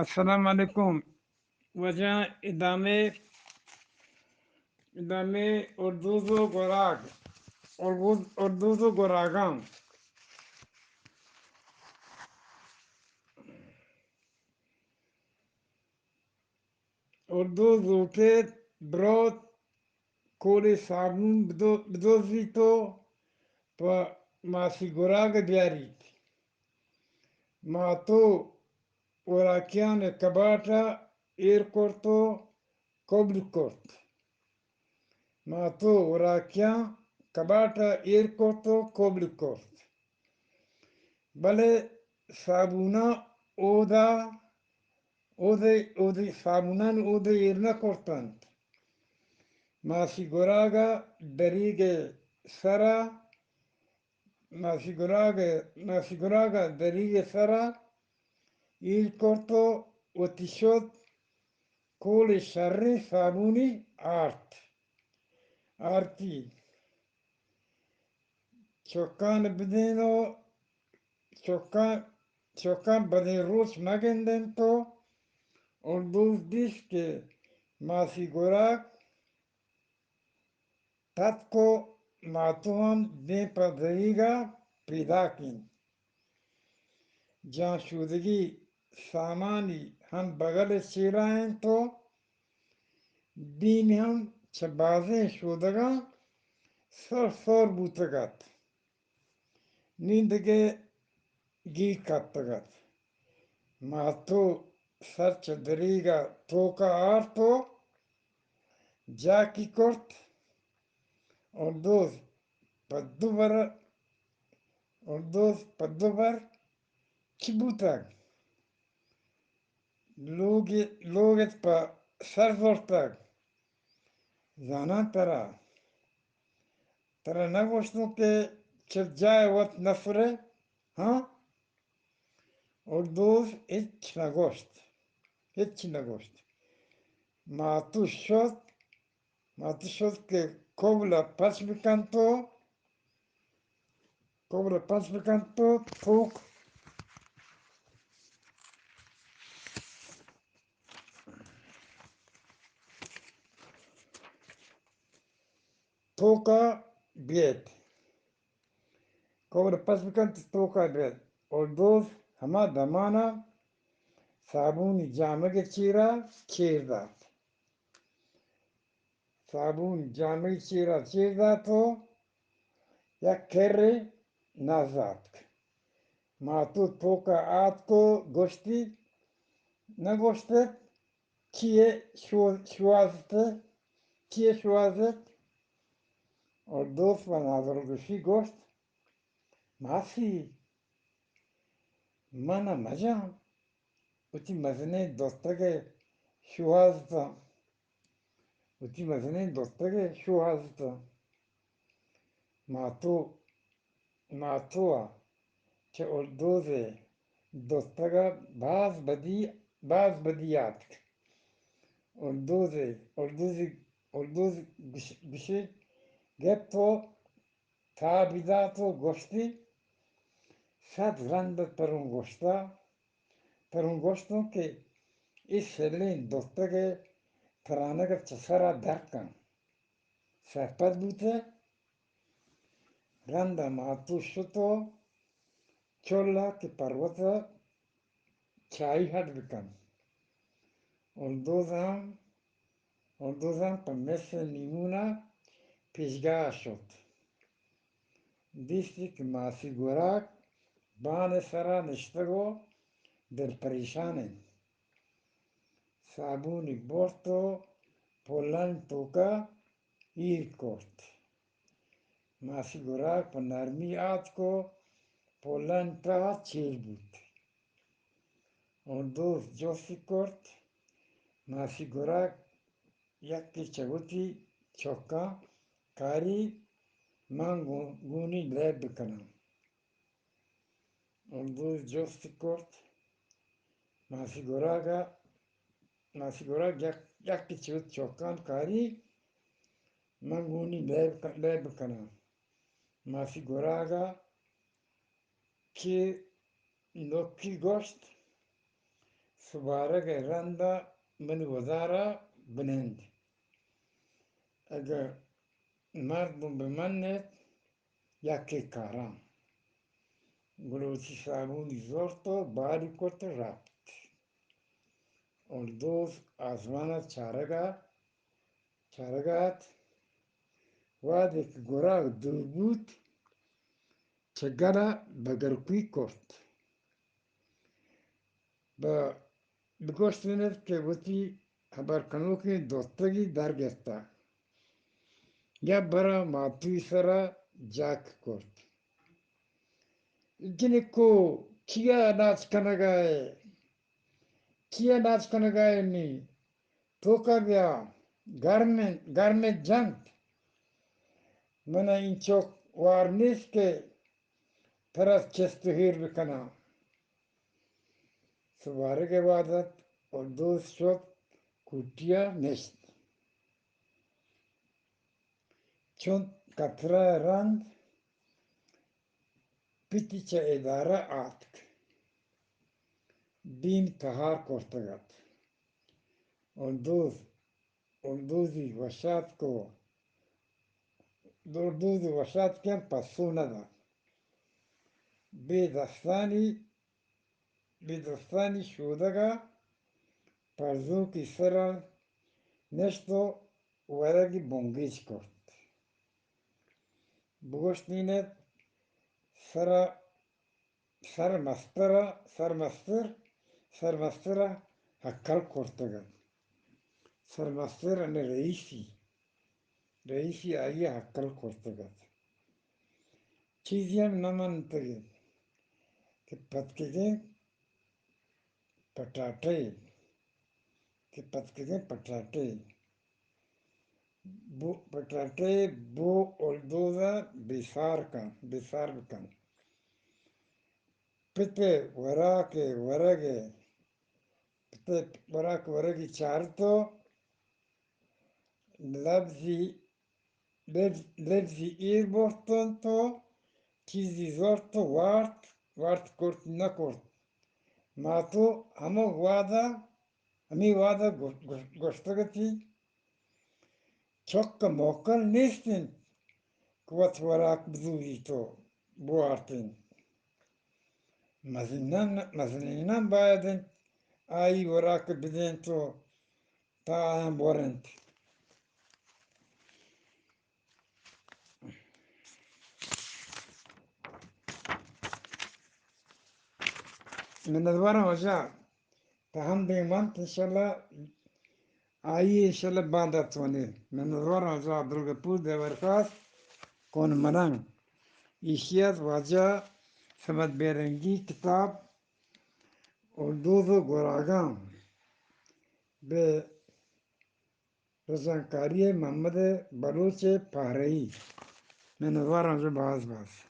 السلام علیکم۔ واجہ ادامے، ادامے اردوز و گراگ، اردوز، اردوز و گراگاں۔ اردوز لوٹیت بروت کولے صابون بدو-، بدزیت و پہ ماسی گراگ بیاریت۔ ماتو وراکیان کباٹ ء ایر کرت و کبل کرت۔ ماتو وراکیان کباٹ ء ایر کرت و کبل کرت۔ بلے صابوناں اودا، اودے، اودے صابونان اودے ایر نہ کرتنت۔ ماسی گراگ ء دریگ ء سرا، ماسی گراگ ء، ماسی گراگ ء دریگ ء سرا ایر کرت و وتی شت کول شریں صابونی آرت، آرتی۔ چکان بدین و چکان، چکان بدین روچ مگندنت و اردوز دیست کہ ماسی گراگ تتک و ماتو ہم دیم پہ دریگا پیداک انت۔ جان شودگی سامانی ہم بغل چیرا انت و دیم ہم چہ بازیں شودگاں سر سور بوتگ ات۔ نی دگہ گیر کپتگ ات۔ ماتو سر چہ دریگ ء توک ء آرت و جاکی کرت۔ اردوز پہ دو بر، اردوز پہ دو بر چی بوتگ؟ لوگ، لوگ ات پہ سر زرتگ۔ زاناں ترا، ترا نہ گوشتوں کہ چہ جاہ ء وت نہ سرے؟ ہاں؟ اردوز ہچ نہ گوشت، ہچ نہ گوشت۔ ماتو شت، ماتو شت کہ کبل ء پچ بکنت و، کبل ء پچ بکنت و توک، توکا بیت۔ کبل پچ بکنت، توکا بیت۔ اردوز ہما دمانا صابونی جامگ چیرا چیر دات۔ صابون جامگ چیرا چیر دات و یک کرے نز آتک۔ ماتو توکا آتک و گوشتی، نہ گوشت ات، چیے شو-، شوہازت؟ چیے شوہازت؟ اردوز پہ نادرگوشی گوشت، ماسی، من ء مجن، وتی مزنیں دستگ ء شوہازتاں، وتی مزنیں دستگ ء شوہازتاں۔ ماتو، ماتو ء چہ اردوز ء دستگ ء باز بدی، باز بدی آتک۔ اردوز ء، اردوز، اردوز گش-، گشی گپت و تابی دات و گوشتی، سد رند ء تروں گوشتا، تروں گوشتوں کہ اے سلیں دستگ ء ترانگ ء چہ سرا در کن۔ سرپد بوت ء رند ء ماتو شت و چل ء کہ پروت ء چائی ہڈ بکن۔ اردوز ہم، اردوز ہم پہ مس ء نیمون ء پیشگاہ ء شت۔ دیستی کہ ماسی گوراک بان ء سرا نشتگ و دل پریشان انت۔ صابونی برت و پلانی توکا ایر کرت۔ ماسی گراک پہ نرمی آتک و پلانی تہا چیر بوت۔ اردوز جستی کرت، ماسی گراک یکے چہ وتی چکاں کاری، من گو-، گونی لیب بکناں۔ اردوز جست کرت، ماسی گراگ ء، ماسی گراگ یک، یکے چہ وتی چکاں کاری، من گونی لیب ک-، لیب بکناں۔ ماسی گراگ ء کہ نکی گوشت، سبارگ ءِ رند ءَ منی وزار ءَ بنند۔ اگہ مردم بمنت، یکے کاراں۔ گڑا وتی صابونی زرت و باری کرت و رپت۔ الدوز آزمان ءَ چارگ ءَ، چارگ ءَ ات۔ وہدے کہ گراگ دور بوت، چہ گل ءَ بگرکوئی کرت۔ بہ-، بگوشتینت کہ وتی ہبر کنوکیں دوستگی درگپتہ۔ یک برا ماتوی سرا جک کرت۔ جنکو، چیا ناچ کنگا ئے؟ چیا ناچ کنگا ئے نی؟ توکا بیا، گرم، گرم جنت۔ منا اینچک وار نیست کہ ترا چست و ہیر بکناں۔ سبارگ ءِ وہد ات، الدوز شت کوٹی ءَ نشت۔ چنت کترہ ءِ رند پتی چہ ادارہ آتک۔ بیم تہار کرتگ ات۔ الدوز الدوزی وشاتک و الدوزی وشاتکیں پسو نہ دات۔ بے دستانی، بے دستانی شودگا پرزوکی سرا نشت و ورگی بنگیج کرت۔ بگوشتینت سرا سرمستر ءَ، سرمستر، سرمستر ءَ ہکل کرتگ ات۔ سرمستر یعنی رئیسی، رئیسی آئی ءَ ہکل کرتگ ات۔ چیزے ہم نہ منتگ ات کہ پتکگیں پٹاٹے، کہ پتکگیں پٹاٹے۔ بو، پٹاٹے بو الدوز ءَ بیسار کن، بیسار بکن۔ پت ءِ وراک ءِ ورگ ءَ، پت ءِ وراک ورگی چارت و لبزی، لبز، لبزی ایر برت انت و چیزی زرت و وارت، وارت کرت نہ کرت۔ ماتو ہمو وہد ءَ، ہمے وہد ءَ گو-، گو-، گوشتگ اتی، چک ءَ موکل نیست انت کہ وت وراک بزوریت و بوارت انت۔ مزنان، مزنینان باید انت آئی وراک بدینت و تا آیاں بورنت۔ منتوارم واجہ، تا ہم دیم انت انشاءاللہ، آئی انشاءاللہ باندا تونے۔ منتوارم واجہ عبدالغفور دیورخاص کون منان۔ ایشی ات واجہ صمد بیرنگی کتاب الدوز و گراگاں بہ رجانکاری محمد بلوچ پہرئی۔ منتوارم واجہ باز باز۔